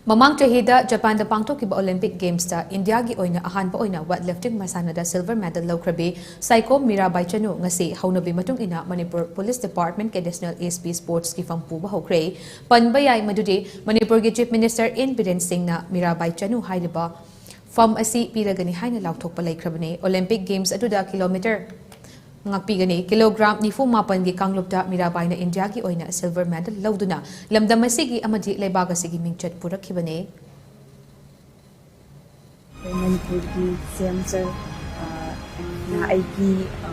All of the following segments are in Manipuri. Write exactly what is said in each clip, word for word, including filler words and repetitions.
ꯃꯃꯥꯡ ꯆꯍꯤꯗ ꯖꯄꯥꯟꯗ ꯄꯥꯡꯊꯣꯛꯈꯤꯕ ꯑꯣꯂꯤꯝꯄꯤꯛ ꯒꯦꯝꯁꯇ ꯏꯟꯗꯤꯌꯥꯒꯤ ꯑꯣꯏꯅ ꯑꯍꯥꯟꯕ ꯑꯣꯏꯅ ꯋꯦꯠ ꯂꯤꯐꯇꯤꯡ ꯃꯁꯥꯟꯅꯗ ꯁꯤꯜꯚꯔ ꯃꯦꯗꯜ ꯂꯧꯈ꯭ꯔꯕꯤ ꯁꯥꯏꯈꯣꯝ ꯃꯤꯔꯥꯕꯥꯏ ꯆꯅꯨ ꯉꯁꯤ ꯍꯧꯅꯕꯤ ꯃꯇꯨꯡ ꯏꯟꯅ ꯃꯅꯤꯄꯨꯔ ꯄꯨꯂꯤꯁ ꯗꯤꯄꯥꯔꯠꯃꯦꯟꯠꯀꯤ ꯑꯦꯗꯤꯁꯅꯦꯜ ꯑꯦꯁ ꯄꯤ ꯁ꯭ꯄꯣꯔꯠꯁꯀꯤ ꯐꯝ ꯄꯨꯕ ꯍꯧꯈ꯭ꯔꯦ꯫ ꯄꯟꯕ ꯌꯥꯏ ꯃꯗꯨꯗꯤ ꯃꯅꯤꯄꯨꯔꯒꯤ ꯆꯤꯐ ꯃꯤꯅꯤꯁꯇꯔ ꯑꯦꯟ ꯕꯤꯔꯦꯟ ꯁꯤꯡꯅ ꯃꯤꯔꯥꯕꯥꯏ ꯆꯅꯨ ꯍꯥꯏꯔꯤꯕ ꯐꯝ ꯑꯁꯤ ꯄꯤꯔꯒꯅꯤ ꯍꯥꯏꯅ ꯂꯥꯎꯊꯣꯛꯄ ꯂꯩꯈ꯭ꯔꯕꯅꯤ꯫ ꯑꯣꯂꯤꯝꯄꯤꯛ ꯒꯦꯝꯁ ꯑꯗꯨꯗ ꯀꯤꯂꯣꯃꯤꯇꯔ ꯉꯥꯛꯄꯤꯒꯅꯤ꯫ ꯀꯤꯂꯣꯒ꯭ꯔꯥꯝ ꯅꯤꯐꯨ ꯃꯥꯄꯟꯒꯤ ꯀꯥꯡꯂꯨꯞꯇ ꯃꯤꯔꯥꯕꯥꯏꯅ ꯏꯟꯗꯤꯌꯥꯒꯤ ꯑꯣꯏꯅ ꯁꯤꯜꯚꯔ ꯃꯦꯗꯜ ꯂꯧꯗꯨꯅ ꯂꯝꯗꯝ ꯑꯁꯤꯒꯤ ꯑꯃꯗꯤ ꯂꯩꯕꯥꯛ ꯑꯁꯤꯒꯤ ꯃꯤꯡꯆꯠ ꯄꯨꯔꯛꯈꯤꯕꯅꯤ꯫ ꯃꯅꯤꯄꯨꯔꯒꯤ ꯁꯤ ꯑꯦꯝ ꯁꯔ, ꯑ, ꯅ ꯑꯩꯒꯤ, ꯑ,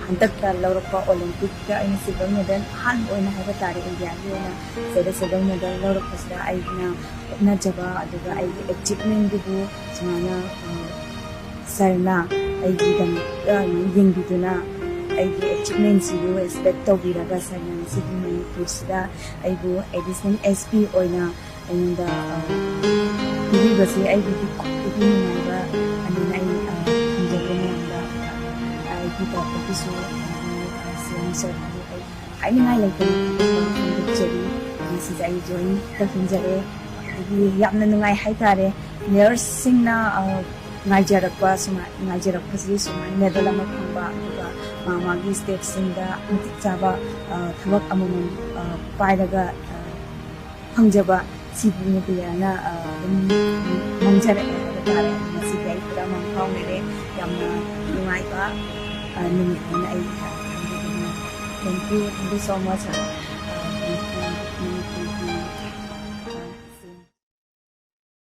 ꯍꯟꯗꯛꯇ ꯂꯧꯔꯛꯄ ꯑꯣꯂꯤꯝꯄꯤꯛꯇ ꯑꯩꯅ ꯁꯤꯜꯚꯔ ꯃꯦꯗꯜ ꯑꯍꯥꯟꯕ ꯑꯣꯏꯅ ꯍꯥꯏꯕ ꯇꯥꯔꯦ, ꯏꯟꯗꯤꯌꯥꯒꯤ ꯑꯣꯏꯅ ꯁꯤꯗ ꯁꯤꯜꯚꯔ ꯃꯦꯗꯜ ꯂꯧꯔꯛꯄꯁꯤꯗ ꯑꯩꯅ ꯍꯣꯠꯅꯖꯕ ꯑꯗꯨꯒ ꯑꯩꯒꯤ ꯑꯦꯆꯤꯞꯃꯦꯟꯗꯨꯕꯨ ꯁꯨꯃꯥꯏꯅ, ꯑ, ꯁꯔꯅ ꯑꯩꯒꯤꯗꯃꯛꯇ ꯌꯦꯡꯕꯤꯗꯨꯅ ꯑꯩꯒꯤ ꯑꯦꯆꯤꯞꯃꯦꯟꯁꯤꯕꯨ ꯔꯦꯁꯄꯦꯛ ꯇꯧꯕꯤꯔꯒ ꯁꯔꯅ ꯉꯁꯤꯒꯤ ꯃꯅꯤꯄꯨꯔꯁꯤꯗ ꯑꯩꯕꯨ ꯑꯦꯗꯤꯁꯅꯦꯜ ꯑꯦꯁ ꯄꯤ ꯑꯣꯏꯅ ꯑꯩꯉꯣꯟꯗ, ꯑ, ꯄꯤꯕꯤꯕꯁꯦ ꯑꯩꯒꯤꯗꯤ ꯈ꯭ꯋꯥꯏꯗꯒꯤ ꯅꯨꯡꯉꯥꯏꯕ ꯑꯗꯨꯅ ꯑꯩ, ꯑ, ꯊꯝꯖꯒꯦ ꯃꯌꯥꯝꯗ꯫ ꯑꯩꯒꯤ ꯇꯔꯐꯇꯒꯤꯁꯨ ꯑꯩꯒꯤ, ꯑ, ꯁꯤ ꯑꯦꯝ ꯁꯔꯕꯨ ꯑꯩ ꯍꯥꯏꯅꯤꯡꯉꯥꯏ ꯂꯩꯇꯅ ꯐꯣꯡꯗꯣꯛꯆꯔꯤ꯫ ꯉꯁꯤꯁꯦ ꯑꯩ ꯖꯣꯏꯟ ꯇꯧꯁꯤꯟꯖꯔꯦ꯫ ꯑꯗꯒꯤ ꯌꯥꯝꯅ ꯅꯨꯡꯉꯥꯏ ꯍꯥꯏꯇꯥꯔꯦ꯫ ꯄ꯭ꯂꯦꯌꯔꯁꯤꯡꯅ, ꯑ, ꯉꯥꯏꯖꯔꯛꯄ ꯁꯨꯃꯥꯏ-, ꯉꯥꯏꯖꯔꯛꯄꯁꯤ ꯁꯨꯃꯥꯏꯅ ꯃꯦꯗꯜ ꯑꯃ ꯐꯪꯕ, ꯑꯗꯨꯒ ꯃꯥ ꯃꯥꯒꯤ ꯁ꯭ꯇꯦꯠꯁꯤꯡꯗ ꯃꯇꯤꯛ ꯆꯥꯕ, ꯑ, ꯊꯕꯛ ꯑꯃꯃꯝ, ꯑ, ꯄꯥꯏꯔꯒ, ꯑ, ꯐꯪꯖꯕ ꯁꯤꯕꯨ ꯃꯦꯗꯜꯅ, ꯑ, ꯑꯗꯨꯝ ꯃꯥꯡꯖꯔꯛꯑꯦ ꯍꯥꯏꯕ ꯇꯥꯔꯦ꯫ ꯉꯁꯤꯗꯤ ꯑꯩ ꯄꯨꯔꯥ ꯃꯪ ꯐꯥꯎꯅꯔꯦ꯫ ꯌꯥꯝꯅ ꯅꯨꯡꯉꯥꯏꯕ, ꯑ, ꯅꯨꯃꯤꯠ ꯑꯃ ꯑꯩ ꯊꯝꯖꯒꯦ꯫ Thank you, thank you so much꯫